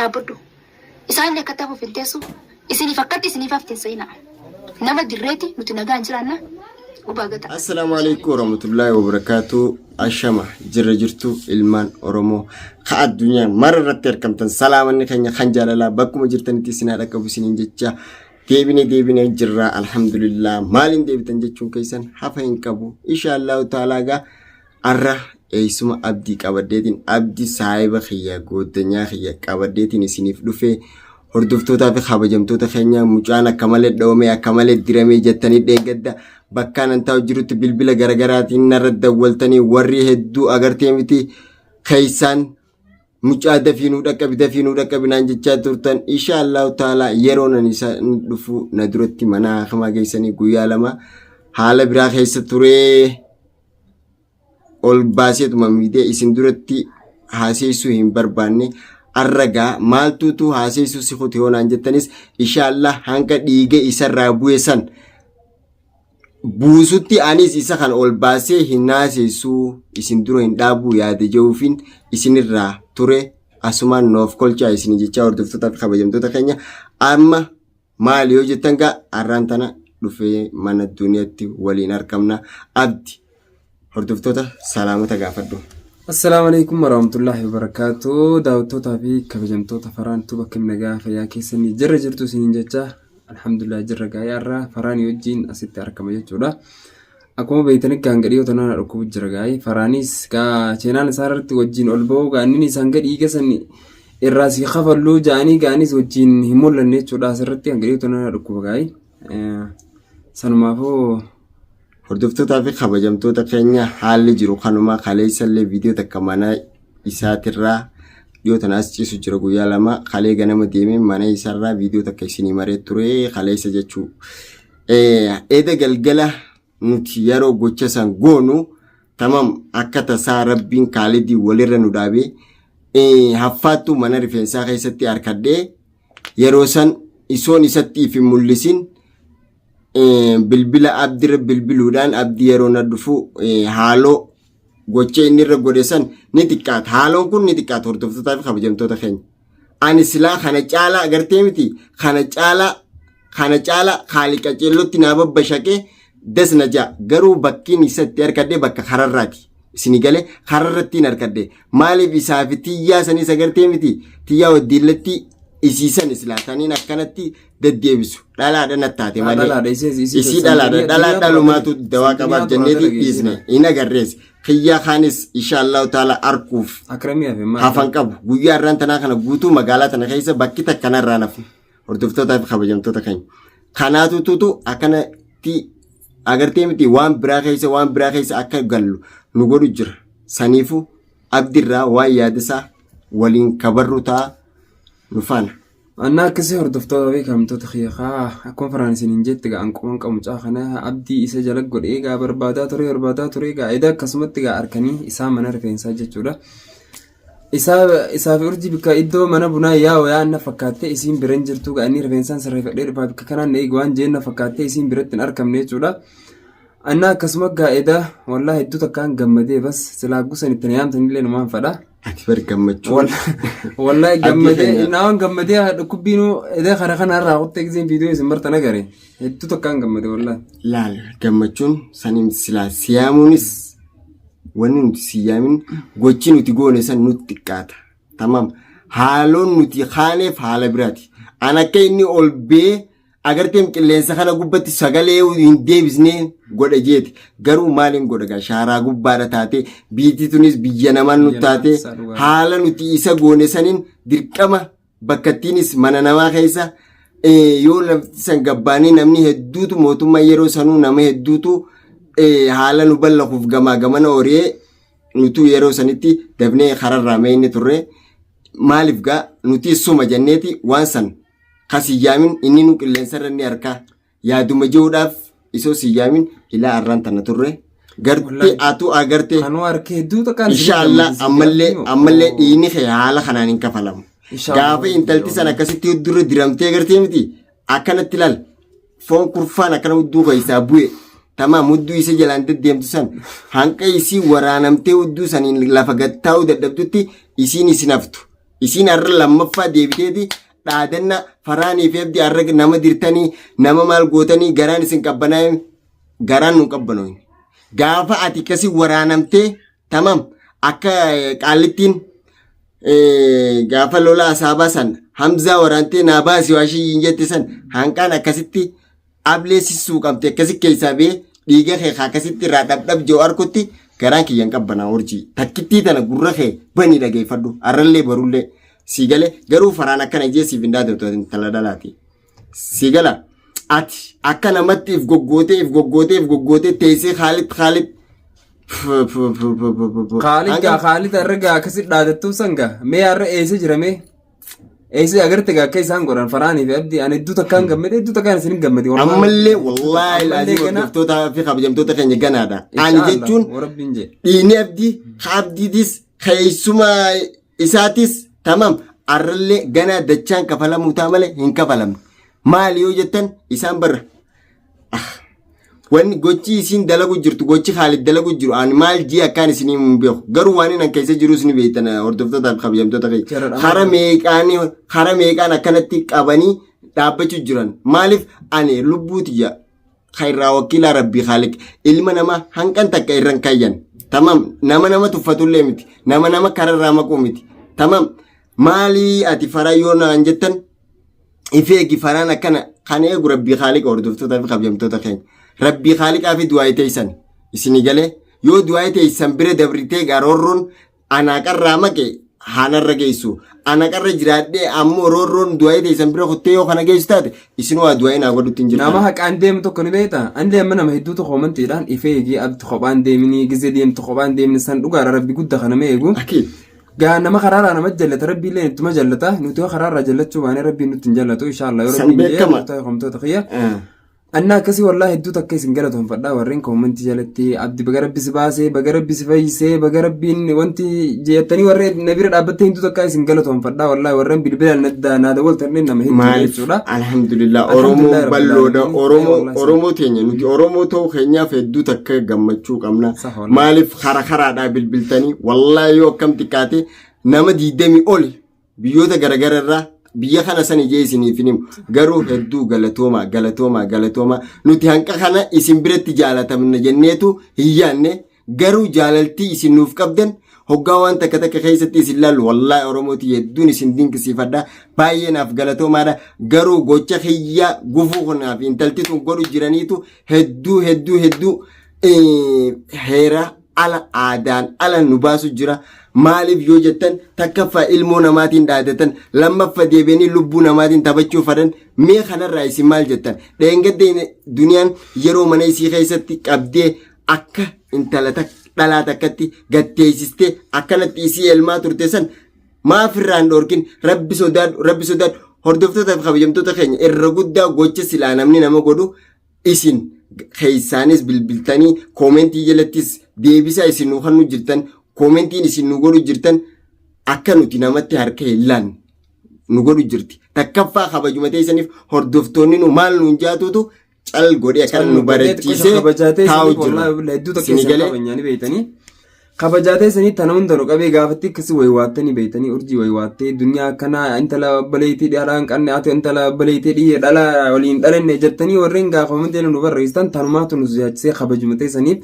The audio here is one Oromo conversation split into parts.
Dhaabbadhu. Isaan akkatti hafuuf hin teessu. Isiniif akkatti isiniif hafte hin se'inaa. Nama dirreeti nuti nagaan jiraanna. Gubaa gata. Assalaamu alaikum warahmatullahi wabarakatuh. Ashama jirra jirtu ilmaan Oromoo ka addunyaa mara irratti argamtan salaamanni keenya kan jaalalaa bakkuma jirtanitti isin haa dhaqqabu isiniin jecha deebine deebine jirra alhamdulillah. Maaliin deebitan jechuun keessan hafa hin qabu inshaallahu taalaa. Gaa arra eessuma Abdii qabaddeetiin, Abdii saahiba kiyya, gooddanyaa kiyya qabaddeetiin isiniif dhufe. Hordoftootaa fi kabajamtoota keenya, mucaan akka malee dhoomee, akka malee diramee jettanii dheengadda bakkaan an taa'u jirutti bilbila garagaraatiin narra dawwaltanii warri hedduu agartee miti keessaan mucaa dafii nuu dhaqqabi, dafii nuu dhaqqabi naan jechaa turtan. Insha Allahu taalaa yeroo nan isa dhufu na duratti mana hakimaa geessanii guyyaa 2 haala biraa keessa turee ol baaseetuma miidhee isin duratti haaseessuu hin barbaanne. Arragaa maaltuutu haaseessuu si kuti yoo naan jettanis, insha Allah hanga dhiiga isarraa bu'e san buusutti anis isa kan ol baasee hin haaseessuu, isin dura hin dhaabuu yaada jehuufiin isinirraa ture. Asumaan noof kolchaa isin jechaa, hordoftootaa fi kabajamtoota keenya, amma maali yoo jettan gaa arraan tana dhufee mana duniyaatti waliin argamna. Abdi, hordoftoota salaamata gaafadhu. Assalaamu alaikum warahmatullahi wabarakatuh. Daawwattootaa fi kabajamtoota Faraantuu, bakka nagaa fayyaa keessanii jirra jirtu isiniin jecha, alhamdulillah jirra. Gaa'ee har'a Faraanii wajjin asitti argama jechuudha. Akkuma beektanii gaan gadhii otoo nana dhukkubu jira gaa'ee Faraanis gaa cheenaan isaa irratti wajjin ol ba'uu gaa inni isaan gad dhiiga san irraa si kafalluu ja'anii gaanis wajjin hin mul'anne jechuudha. Asirratti hanga dhiyoo nana dhukkuba gaa'ee sanumaafuu. Hordoftootaa fi kabajamtoota keenya, haalli jiru kanuma. Kaleessallee viidiyoo takka mana isaatirraa dhiyoo tana as ciisu jira guyyaa 2. Kalee ganama deemee mana isaarraa viidiyoo takka isinii maree ture kaleessa jechuu. Eda galgala nuti yeroo gocha san goonu tamam akka tasaa rabbiin kaalidii walirra nu dhaabee haffaattuu mana rifeensaa keessatti harkadhee yeroo san isoon isatti if hin mul'isin bilbila Abdirra bilbiluudhaan Abdii yeroo na dhufu haaloo gocha inni irra godhe san ni xiqqaata. Haaloon kun ni xiqqaata, hordoftootaa fi kabajamtoota keenya. Ani silaa kana caalaa agartee miti, kana caalaa, kana caalaa haali qaceellotti naa babbashaqee das na ja'a. Garuu bakkiin isa itti argadhe bakka kararraati. Isinii galee kararratti hin argadhe. Maaliif isaa fi tiyyaa sanis agartee miti, tiyyaa waddiillatti isiisan silaa taniin akkanatti deddeebisu dhalaadha nattaate malee. Dhalaadha, Isii dhalaadha, dhalaa dhalumaatu dawaa qabaaf jenneeti dhiisne hin agarrees. Kiyyaa kaanis inshaallahu taala arkuuf Akramii hafe maal? hafan qabu. Guyyaa irraan tanaa kana guutuu magaalaa tana keessa bakki takka narraa nafu. Hordoftootaa fi kabajamtoota keenya. Kanaatu tutu akkanatti agartee miti waan biraa keessa, waan biraa keessa akka gallu nu godhu jira. Saniifu Abdirraa waan yaadasaa waliin kabarru ta'a, nu faana. Annaa akkasii, hordoftoota fi kabajamtoota kiyya, kaa akkuma Faraan isiniin jette gaa anquman qabu mucaa kana Abdii isa jala godhee gaa barbaadaa ture, barbaadaa ture. Gaa eda akkasumatti gaa harkanii isaa mana rifeensaa jechuudha. Isaa isaa fi Urjii bikka iddoo mana bunaa yaa'u yaa'an na fakkaattee isiin bira hin jirtu. Gaa inni rifeensaan sirreeffadhee dhufaa bikka kanaan na eegi waan jeen na fakkaattee isiin biratti hin argamne jechuudha. Annaa akkasuma gaa eda wallaahi hedduu takkaan gammadee bas silaa gusan itti na yaamtanillee numaan fadha. Ati bar gammachuu. Wallahi Abdii gammadee keenya. naawwan gammadee dhukkubbiinuu edee kana kana irraa kuttee giseen viidiyoo isin martan agare hedduu takkaan gammade wallahi. Laal, gammachuun saniin silaa siyaamuunis wanni nuti siyaamin gochi nuti goone san nutti xiqqaata. Tamam. Haaloon nuti kaaneef haala biraati. An akka inni ol bee agarteem qilleensa kana gubbatti sagalee hin deebisne godhe jeeti. Garuu maaliin godha gaa shaaraa gubbaadha taate, biitii tunis biyya namaan nu Biyya namaa taate isaa dhugaa. Haala nuti isa goone saniin dirqama bakkattiinis mana namaa keessa yoo lafti san gabbaanii namni hedduutu mootummaa yeroo sanuu nama hedduutu haala nu ballaquuf gamaa gamana horiyee nutu yeroo sanitti dafnee kararraa meeyne turre. Maaliif gaa nuti suma jenneeti waan san ka si yaamin inni nu qilleensarra inni harkaa yaaduma jiruudhaaf isoo si yaamin ilaa arraan tana turre garte Wallahi. atu agarte. Kanuu harka hedduu takkaan isin Inshaallah gammachiise. ammallee ammallee dhiigni kee haala kanaan hin kafalamu. Inshaallah. Gaafa intalti san akkasitti dura diramtee gartee miti akkanatti laal foon kurfaan akkana hudduu keessaa bu'e tamaam hudduu isa jalaan deddeemtu san hanqa isii waraanamtee hudduu saniin lafa gattaa'uu dadhabdutti isiin isin haftu. Isiin har'a lammaffaa deebiteeti dhaadanna faraanii fi abdii har'a nama dirtanii nama maal gootanii garaan isin qabbanaa'e garaan nu qabbanooyne. Gaafa ati akkasii waraanamtee tamam akka qaallittiin gaafa lola asaabaa san Hamzaa waraantee naa baasi waashii hin jette san hanqaan akkasitti ablee sissuu qabte akkasi keessaa bee dhiiga kee akkasitti irraa dhabdhab jiru arkutti garaan kiyya hin qabbanaa urjii takkittii tana gurra kee banii dhageeffadhu arrallee barullee sii galee garuu faraan akkana jee siif hin dhaadatu intala dhalaati. Sii gala ati akka namatti if goggootee if goggootee if goggootee teessee Khaalid Khaalid Khaalid gaa Khaalid har'a gaa akkasi dhaadattuu san gaa mee har'a eessa jira mee eessa agarte gaa akka isaan godhan faraanii fi abdii ani hedduu takkaan gammade hedduu takkaan isin gammade wallaahi. Ammallee wallaahi Ammallee laazim gana hordoftootaa fi kabajamtoota keenya ganaadha. Ani Inshaallah jechuun warabbiin jee. dhiini abdii ka abdiitis keessuma isaatis tamam arrallee ganaa dachaan kafalamuu taa malee hin kafalamne. Maali yoo jettan isaan barra Wanni gochi isiin dalagu jirtu gochi Khaalid dalagu jiru ani maal jii akkaan isinii hin beeku garuu waan inni keessa jirus ni beektan hordoftootaaf kabajamtoota Jara keenya dhama'aa. kara meeqaan kara meeqaan akkanatti qabanii dhaabbachuu jiran maaliif ani lubbuu tiyya kan irraa wakiilaa rabbii Khaaliq ilma namaa hanqan takka irran kayyan tamam nama nama tuffatullee miti nama nama kararraa maquu miti tamam maalii ati farayyoo naan jettan If eegi faraan akkana kan eegu rabbii kaaliqa hordoftootaa fi kabajamtoota keenya. Rabbii kaaliqaa fi du'aa teessan isinii galee yoo du'aa teessan bira dabritee garoorroon anaa qarraa maqe haanarra geessu. Ana qarra jiraadhee ammoo roorroon du'aa teessan bira kuttee yoo kana geessu taate isin waa du'aa naa godhutti hin Nama jirtan. haqaan deemu tokko ni beekta. Ani amma nama hedduutu koomantiidhaan ifee eegee abdi kophaan deeminii gizee deemtu kophaan deemni san dhugaadha rabbi guddaa kana nama eegu. Akii. Gaa nama karaarraa nama jallata rabbii illee ittuma jallata nuti yoo karaarraa jallachuu baane rabbiin nutti hin jallatu inshallah yoo San rabbiin jedhee beekama. murtaa'e homtoota kiyya. Anna akkasii wallaahi hedduu takka isin galatoonfadha warreen koomantii jalatti abdi baga rabbi si baasee baga rabbi si fayyisee baga rabbiin wanti jettanii warreen na bira dhaabbattee hedduu takka isin galatoonfadha wallaahi warreen bilbilaan na dawwaltan nama hedduu Maaliif jechuudha. alhamdulillah Oromoo Alhamdulillah rabbil bal'oodha aalamiin. Oromoo Wallahi Oromoo teenya nuti Oromoo ta'uu keenyaaf hedduu takka gammachuu qabna Sah wallahi. maaliif kara karaadhaa bilbiltanii wallahi yoo akkam xiqqaate nama diidamii oli biyyoota garagara irraa biyya kana san ijee isiniif hin himu garuu hedduu galatooma galatooma galatooma nuti hanqa kana isin biratti jaalatamna jenneetu hin yaanne Garuu jaalaltii isin nuuf qabdan hoggaa waan takka takka keessatti isin laallu wallaahi Oromooti hedduun isin dinqisiifadha. Baay'ee naaf galatoomaadha. Garuu gocha kiyya gufuu kanaaf intalti tun godhu jiraniitu hedduu hedduu hedduu heera ala aadaan ala nu baasu jira. Maaliif yoo jettan takkaffaa ilmoo namaatiin dhaadatan lammaffa deebi'anii lubbuu namaatiin taphachuu fadan mee kanarraa isin maal jettan dheengadda duniyaan yeroo mana isii keessatti qabdee akka intala dhalaa takkatti gad teessistee akkanatti isii elmaa turte san maaf irraa hin dhoorkin rabbi sodaadhu rabbi sodaadhu hordoftoota fi kabajamtoota keenya irra guddaa gocha silaa namni nama godhu isin keessaanis bilbiltanii koomentii jalattis deebisaa isin nu kennu jirtan koomentiin isin nu godhu jirtan akka nuti namatti harka hin laanne nu godhu jirti takkaffaa kabajuma teessaniif hordoftoonni nu maal nuun jaatuutu cal godhee akkana nu barachiisee taa'u jira. Hedduu takka Isinii isin galee? kabajanii beeytanii. Kabajaa teessanii tana hunda nu qabee gaafatti akkasi waywaattanii beeytanii urjii waywaattee duniyaa akkanaa intala baleeytii dhalaa hin qabne ati intala baleeytii dhiyye dhala waliin dhalenne jettanii warreen gaafaman nu barreessitan tanumaatu nu yaachisee kabajuma teessaniif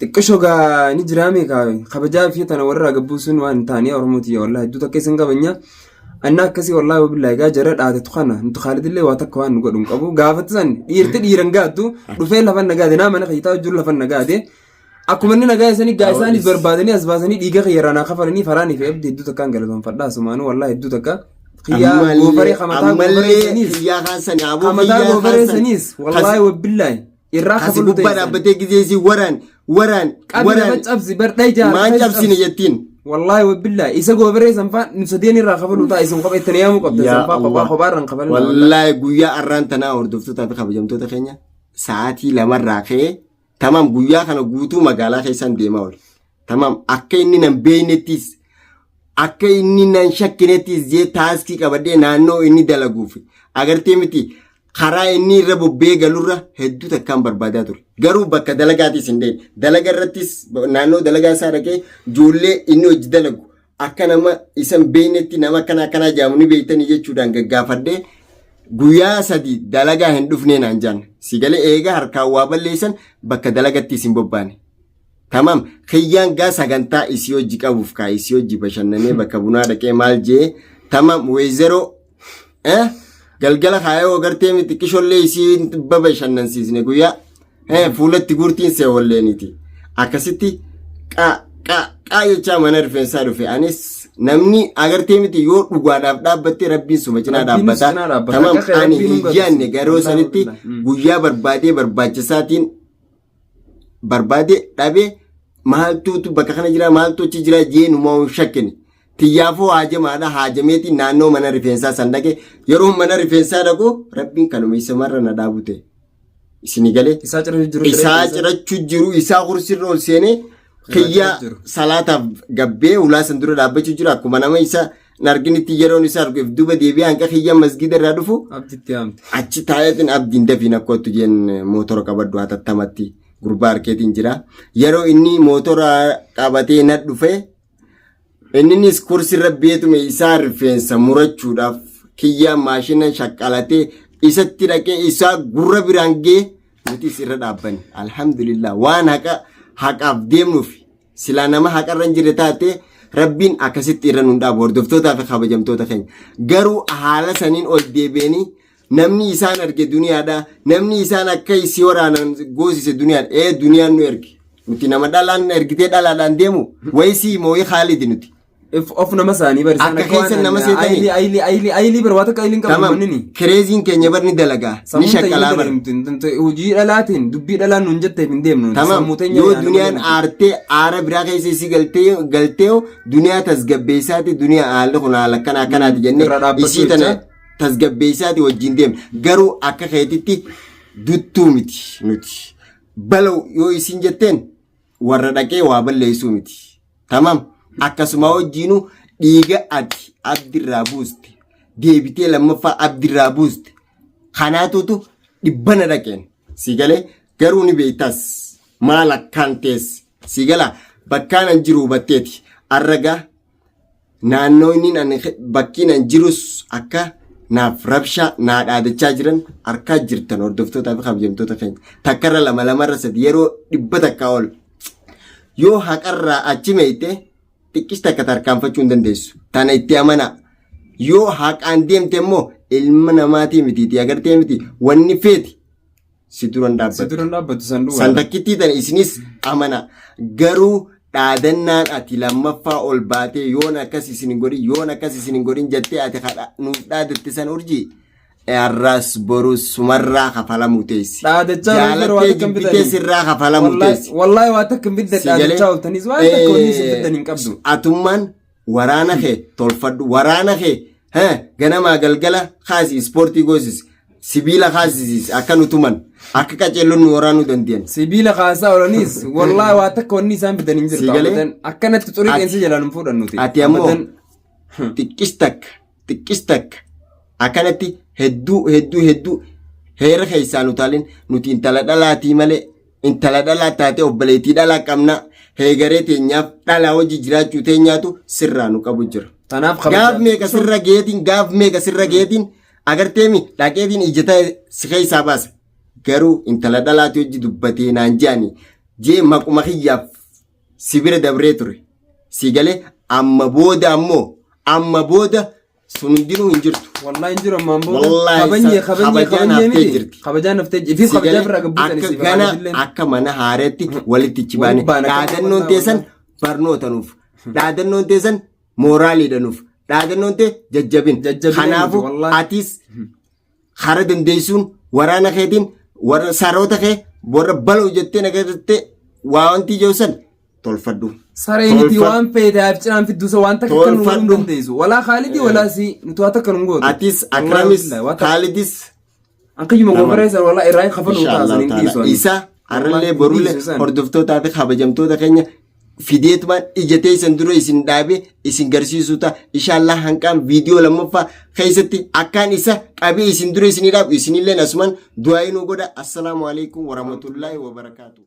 xiqqisho gaa ni jiraame kaa kabajaa fi tana warra gabbuusuun waan hin taane Oromoo tiyya wallahi hedduu takka isin kabanya. Anna akkasii wallaahi wabillaahi gaa jara dhaatatu kana nuti Khaalidillee waa takka waan nu godhu hin qabu gaafatti san dhiirti dhiiran gaaddu dhufee lafan nagaade naa mana kiyya jiru lafan nagaade akkuma inni nagaa isanii gaa isaanis barbaadanii as baasanii dhiiga kiyya irraa naa kafalanii faraanii fi abdii hedduu takkaan galatoonfadha asumaanuu wallaahi hedduu takka kiyyaa goofaree kamataa goofaree Ammallee saniis kiyyaa kaasan aboo kamataa kiyyaa goofaree kaasan. saniis wallaahi wabillaahi irraa Kasi kafaluu gubbaa ta'e dhaabbatee gizee isii waraan waraan qabi nama waraan cabsi bar dhayjaa maan cabsine jettiin. Wallaahi wabillahi isa goofaree sanfaa nu sadeen irraa kafaluu ta'a isin kopha ittiin yaamuu qabda Yaa sanfaa kophaa Allah. kophaa irraan kafaluu wallaahi. Wallaahi guyyaa arraan tanaa hordoftootaa fi kabajamtoota keenya sa'aatii lamarraa ka'ee tamam guyyaa kana guutuu magaalaa keessaan deemaa oole. Tamam akka inni nan beeknettis akka inni nan shakkinettis jee taaskii qabadhee naannoo inni dalaguuf agartee miti karaa inni irra bobbee galurra hedduu takkaan barbaadaa ture. Garuu bakka dalagaatis hin deemne. Dalaga irrattis naannoo dalagaa isaa dhaqee ijoollee inni hojii dalagu Akka nama isan beeknetti nama akkana akkanaa jedhamu ni beektanii jechuudhaan gaggaafadhee guyyaa 3 dalagaa hin dhufnee naan jaan. Si galee eega harkaan waa balleessan bakka dalagatti isin bobbaane. Tamam kiyyaan gaa sagantaa isii hojii qabuuf kaa isii hojii bashannanee bakka bunaa dhaqee maal jee tamam weezeroo eh galgala kaayoo agartee miti qishollee isii babashannansiisne guyyaa eh fuulatti guurtiin see walleeniiti akkasitti qaa qaa qaa jechaa mana rifeensaa dhufe anis namni agartee miti yoo dhugaadhaaf dhaabbatte rabbiin suma cinaa Rabbiin si dhaabbata cinaa dhaabbata. tamam Akka kee ani rabbiin hin hin yaanne gatu. garuu Wallaahi sanitti wallaahi. guyyaa barbaadee barbaachisaatiin barbaade dhabe maaltuutu bakka kana jira maaltu achi jira jee numaa hin shakkine. Tiyyaafuu haajamaadha haajameetiin naannoo mana rifeensaa san dhaqe yeroo mana rifeensaa dhaqu rabbiin kanuma isa marra na dhaabute. Isini galee Isaa cirachuu jiru. isaa cirachuu jiru isaa kursirra ol seenee kiyyaa jiru. salaataaf gabbee ulaa san dura dhaabbachuu jira akkuma nama isa hin arginitti yeroon isa argu duuba deebi'ee hanqa kiyya masgiida irraa dhufu Abditti haamte. achi taa'eetiin abdiin dafiin akkootu jeen mootora qabadhu hatattamatti gurbaa harkeetiin jira. Yeroo inni mootora qabatee na dhufe inninis kursirra beetume isaa rifeensa murachuudhaaf kiyyaa maashina shaqqalatee isatti dhaqee isaa gurra biraan gee nutis irra dhaabbanne. Alhamdulillah waan haqa haqaaf deemnuuf silaa nama haqarra hin jirre taate rabbiin akkasitti irra nun dhaabu hordoftootaa fi kabajamtoota keenya. Garuu haala saniin ol deebi'anii namni isaan arge duniyaadha. Namni isaan akka isii waraanan goosise duniyaadha. Ee duniyaan nu erge. Nuti nama dhalaan ergitee dhalaadhaan deemu wayisii mooyii Khaalidi nuti. If of nama isaanii bari isaan Akka keessan nama seetanii. Ayilii ayilii ayilii ayilii bar waa takka ayiliin qabu Tamam. mannini. Kireeziin keenya bar ni dalagaa. Ni Sammuun teenya shaqqalaa bar. dalagimtu hojii dhalaatiin dubbii dhalaan nuun jetteef hin deemnu. Tamam. Sammuu teenya Yoo yaana duniyaan malee. aartee aara biraa keessa isii galtee galtee duniyaa tasgabbeessaati duniyaa haalli kun haala akkana akkanaati jennee Irra dhaabbachuu isii tana jecha. tasgabbeessaati wajjin deemna. Garuu akka keetitti duttuu miti nuti. Balaw yoo isin jetteen warra dhaqee waa balleessuu miti. Tamam. Akkasuma wajjiinuu dhiiga ati abdirraa buuste deebitee lammaffaa abdirraa buuste kanaatuutu dhibbana dhaqeen si galee garuu ni beektas maal akkaan teesse si gala bakkaan an jiru hubatteeti arragaa naannoo inni ani bakkiin an jirus akka naaf rabshaa naa dhaadachaa jiran arkaa jirtan hordoftootaa fi kabajamtoota keenya takkarra lama lamarra sadi yeroo 100 ol yoo haqarraa achi meeyte xiqqis takka tarkaanfachuu hin dandeessu tana itti amanaa yoo haqaan deemte immoo ilma namaatii mitiiti agartee miti wanni feeti si duran Si dhaabbatu. duran dhaabbatu san duwwaa. San takkittii tana isinis amana. Garuu dhaadannaan ati lammaffaa ol baatee yoon akkas isin hin godhin yoon akkas isin hin godhin jettee ati kadha nuuf dhaadatte san urjii har'as borus sumarraa kafalamuu teessi. Dhaadachaa ooltanii waa Jaalattee takka hin jibbitee bitanii. sirraa kafalamuu Wallaahi teessi. wallaahi waa takka hin bittan Si galee? dhaadachaa ooltaniis waan takka wanni isin bittan hin qabdu. Atummaan waraana kee tolfadhu waraana kee hee, ganamaa galgala kaasi ispoortii goosisi sibiila kaasisiisi akka nu tuman akka qaceelloon nu waraanuu danda'an. Sibiila kaasaa oolaniis wallaahi waa takka wanni isaan bitan hin jirtu. Si galee? Abadan akkanatti xurii Ati- qeensa jalaa nu fuudhan nuti. Ati ammoo Abadan. xiqqis takka xiqqis takka akkanatti hedduu hedduu hedduu heera keessaa nu taalin nuti intala dhalaatii malee intala dhalaa taatee obboleettii dhalaa qabna heegaree teenyaaf dhalaa hojii jiraachuu teenyaatu sirraa nu qabu jira. Tanaaf kabajaa. Gaaf meeqa sirra geetiin gaaf meeqa sirra geetiin agarteemi dhaqeetiin ijjata si keessaa baasa. Garuu intala dhalaati hojii dubbatee naan je'ani jee maquma kiyyaaf si bira dabree ture. Si galee amma booda ammoo amma booda sun hundinuu hin jirtu. Wallahi hin jiru ammaan booda. Wallahi Kabanyee kabanyee kabajaan kabanyee haftee miti. jirti. Kabajaan haftee jirti. Ifiif Si kabajaa galee birraa gabbuutan akka isiif gana abaadilleen. akka mana haareetti walitti ichi baane Walitti baane, akka dhaadannoon wallahi, teessan barnoota nuuf dhaadannoon teessan mooraaliidha nuuf dhaadannoon tee jajjabin Jajjabina kanaafuu miti, wallahi. atis hara dandeessuun waraana keetiin warra saroota kee warra baloo jettee nagartee waa wanti ijoo san tolfadhu. Saree miti Tolfadhu. waan feete cinaan fidduusa waan takka kan nu godhuu hin Tolfadhu. dandeessu. Walaa Khaalidii walaa si nuti waa takka nu gootu. Atis Wallahi Akramis billahi, waa takka. Khaalidis Akkayyuma Tamam. goofaree sana walaa irraa hin kafanu Insha taasisan Allah hin dhiisu. ta'ala. ani. Isa har'allee Wallahi hin borullee dhiisu isaan. hordoftootaa fi kabajamtoota keenya fideetumaan ija teessan dura isin dhaabee isin garsiisuu ta'a. Inshaallah hanqaan viidiyoo lammaffaa keessatti akkaan isa qabee isin dura isinii dhaabu isinilleen asumaan du'aa inuu godha. Assalaamu alaikum warahmatullaahi wabarakaatuh.